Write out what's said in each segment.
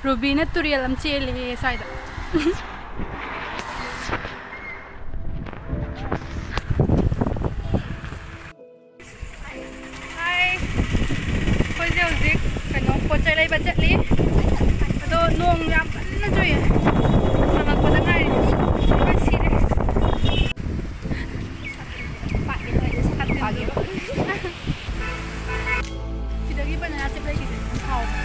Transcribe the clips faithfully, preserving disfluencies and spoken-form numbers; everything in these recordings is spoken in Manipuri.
ꯔꯨꯕꯤꯅ ꯇꯨꯔꯦꯜ ꯑꯃ ꯆꯦꯜꯂꯦ ꯁ꯭ꯋꯥꯏꯗ꯫ ꯍꯥꯏ꯫ ꯑꯩꯈꯣꯏꯁꯦ ꯍꯧꯖꯤꯛ ꯀꯩꯅꯣ ꯄꯣꯠ ꯆꯩ ꯂꯩꯕ ꯆꯠꯂꯤ꯫ ꯑꯗꯣ ꯅꯣꯡ ꯌꯥꯝ ꯀꯟꯅ ꯆꯨꯏꯌꯦ꯫ ꯍꯜꯂꯛꯄꯗ ꯉꯥꯏꯔꯤ꯫ ꯂꯣꯏ ꯁꯤꯔꯦ꯫ ꯁꯤꯗꯒꯤ ꯕꯅꯥꯅꯥ ꯆꯤꯞ ꯂꯩꯈꯤꯁꯦ ꯌꯥꯝ ꯍꯥꯎꯕ꯫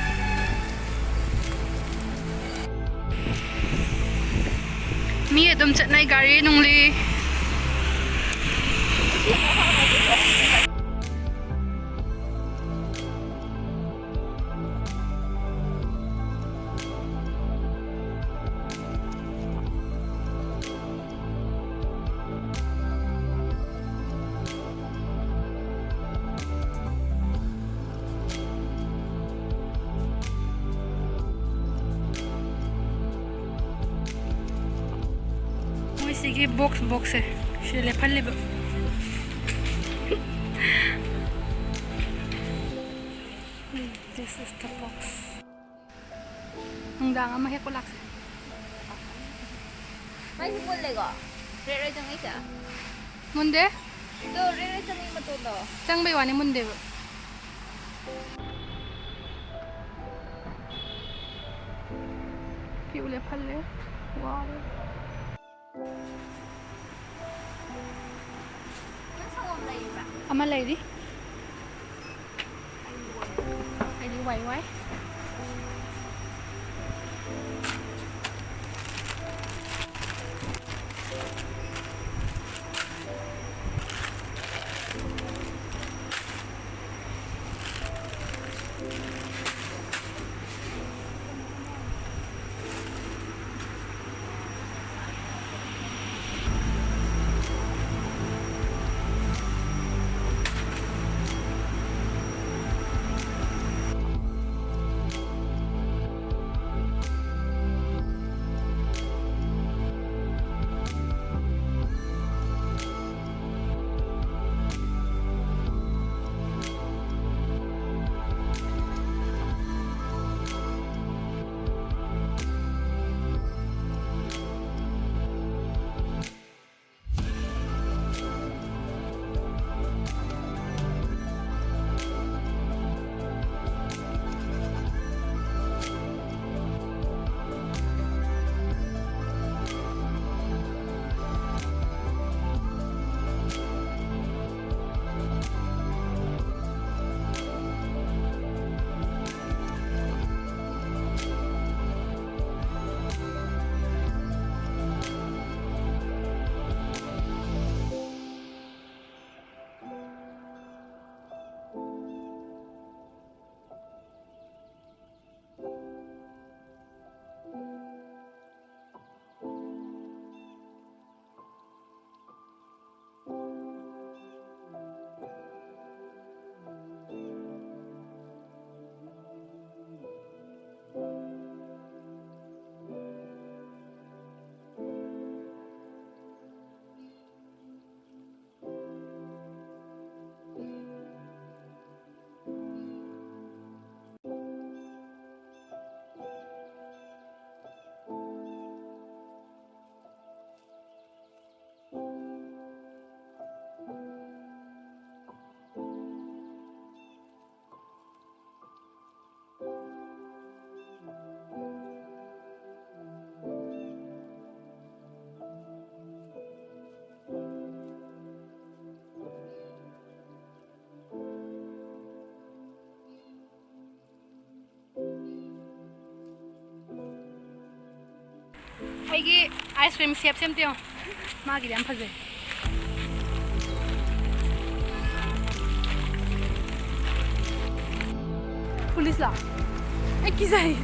ꯃꯤ ꯑꯗꯨꯝ ꯆꯠꯅꯩ ꯒꯥꯔꯤ ꯅꯨꯡꯂꯤ꯫ ꯃꯣꯏꯁꯤꯒꯤ ꯕꯣꯛꯁ ꯕꯣꯛꯁꯁꯦ ꯁꯤꯗ ꯂꯦꯞꯍꯜꯂꯤꯕ꯫ This is the box. ꯅꯨꯡꯗꯥꯡ ꯑꯃ ꯍꯦꯛꯄ ꯂꯥꯛꯁꯦ꯫ ꯃꯩꯁꯨ ꯃꯨꯠꯂꯦꯀꯣ? Rate rate ꯆꯪꯉꯛꯏꯁꯦ? ꯃꯨꯟꯗꯦ꯫ ꯑꯗꯣ ꯔꯦꯠ ꯔꯦꯠ ꯆꯪꯉꯛꯏ ꯃꯇꯣꯟꯗꯣ꯫ ꯆꯪꯕꯩ ꯋꯥꯅꯤ, ꯃꯨꯟꯗꯦꯕ꯫ ꯀ꯭ꯌꯨ ꯂꯦꯞꯍꯜꯂꯦ꯫ ꯋꯥꯔꯦ꯫ ꯅꯪ ꯁꯪꯒꯣꯝ ꯂꯩꯔꯤꯕ꯭ꯔꯥ? ꯑꯃ ꯂꯩꯔꯤ꯫ ꯑꯩꯗꯤ ꯋꯥꯏ ꯋꯥꯏ꯫ ꯑꯩꯒꯤ ice cream shape ꯁꯦ ꯑꯝꯇ ꯌꯦꯡꯉꯣ꯫ ꯃꯥꯒꯤꯗꯤ ꯌꯥꯝ ꯐꯖꯩ꯫ Police ꯂꯥ? ꯑꯩ ꯀꯤꯖꯩ꯫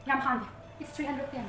ꯌꯥꯝ ꯍꯥꯡꯗꯦ꯫ It's three hundred ten.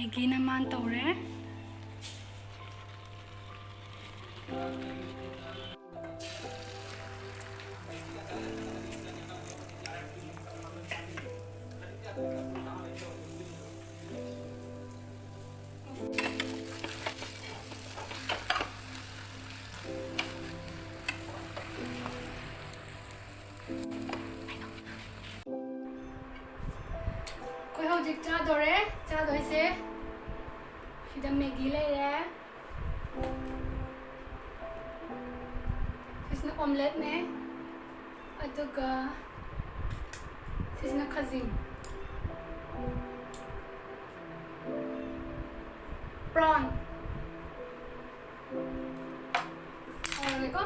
ꯃꯦꯒꯤꯅ ꯃꯥꯟ ꯇꯧꯔꯦ꯫ ꯑꯩꯈꯣꯏ ꯍꯧꯖꯤꯛ ꯆꯥꯗꯣꯔꯦ꯫ ꯆꯥꯗꯣꯏꯁꯦ ꯁꯤꯗ ꯃꯦꯒꯤ ꯂꯩꯔꯦ, ꯁꯤꯁꯤꯅ ꯑꯣꯝꯂꯦꯠꯅꯦ, ꯑꯗꯨꯒ ꯁꯤꯁꯤꯅ ꯈꯖꯤꯡ, ꯄ꯭ꯔꯣꯟ꯫ ꯍꯧꯔꯒꯦꯀꯣ꯫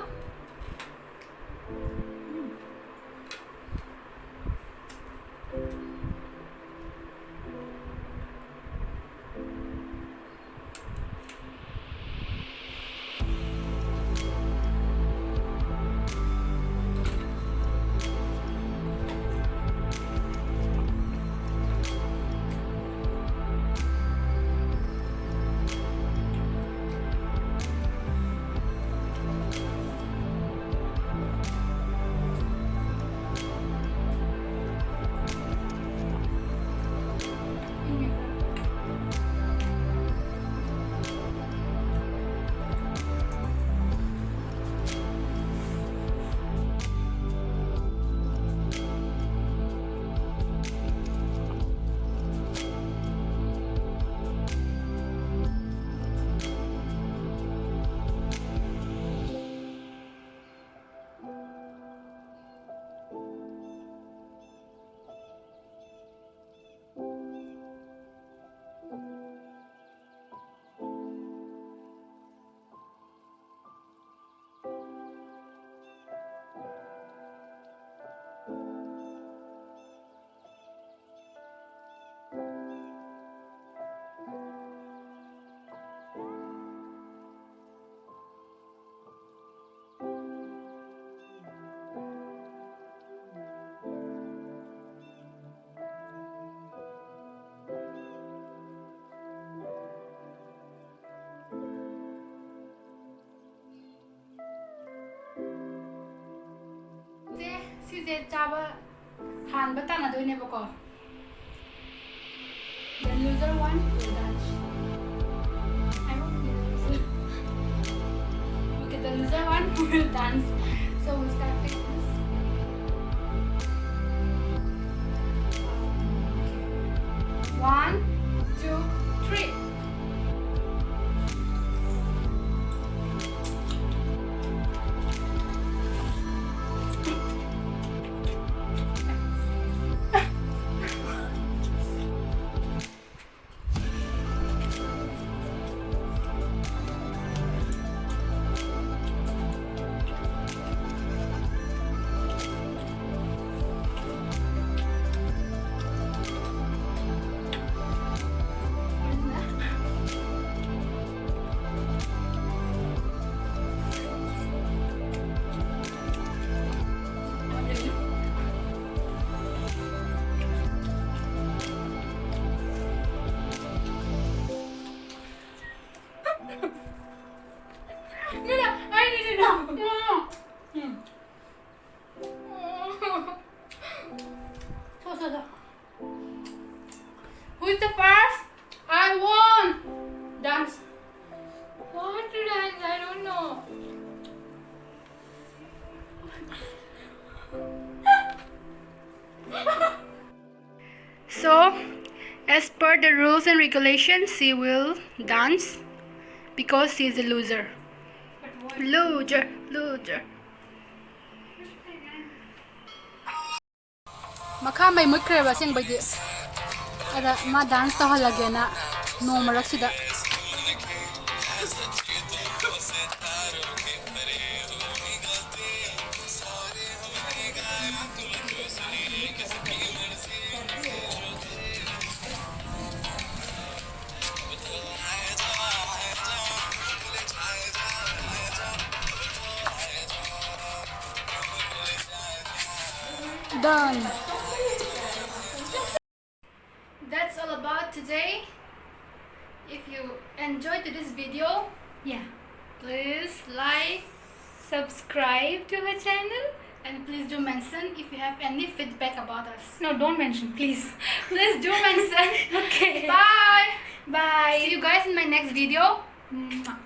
ꯁꯦ ꯆꯥꯕ ꯍꯥꯟꯕ ꯇꯥꯟꯅꯗꯣꯏꯅꯦꯕꯀꯣ꯫ The loser one will dance. I hope the loser. Okay, the loser one will dance. So we'll start with this. One, two, three. No, no, I didn't know. No, no. Hmm. So, so, so. Who is the first? I won. Dance. What to dance? I don't know. So, as per the rules and regulations, she will dance because she is a loser. Loser, loser. ꯃꯈꯥ ꯃꯩ ꯃꯨꯠꯈ꯭ꯔꯦꯕ ꯑꯁꯦꯡꯕꯩꯗꯤ꯫ ꯑꯗ ꯃꯥ dance ꯇꯧꯍꯜꯂꯒꯦꯅ ꯅꯣꯡ ꯃꯔꯛꯁꯤꯗ꯫ Done. That's all about today. If you enjoyed this video, yeah, please like, subscribe to her channel. And please do mention if you have any feedback about us. No, don't mention, please. Please do mention. Okay. Bye. Bye. See you guys in my next video. Mwah.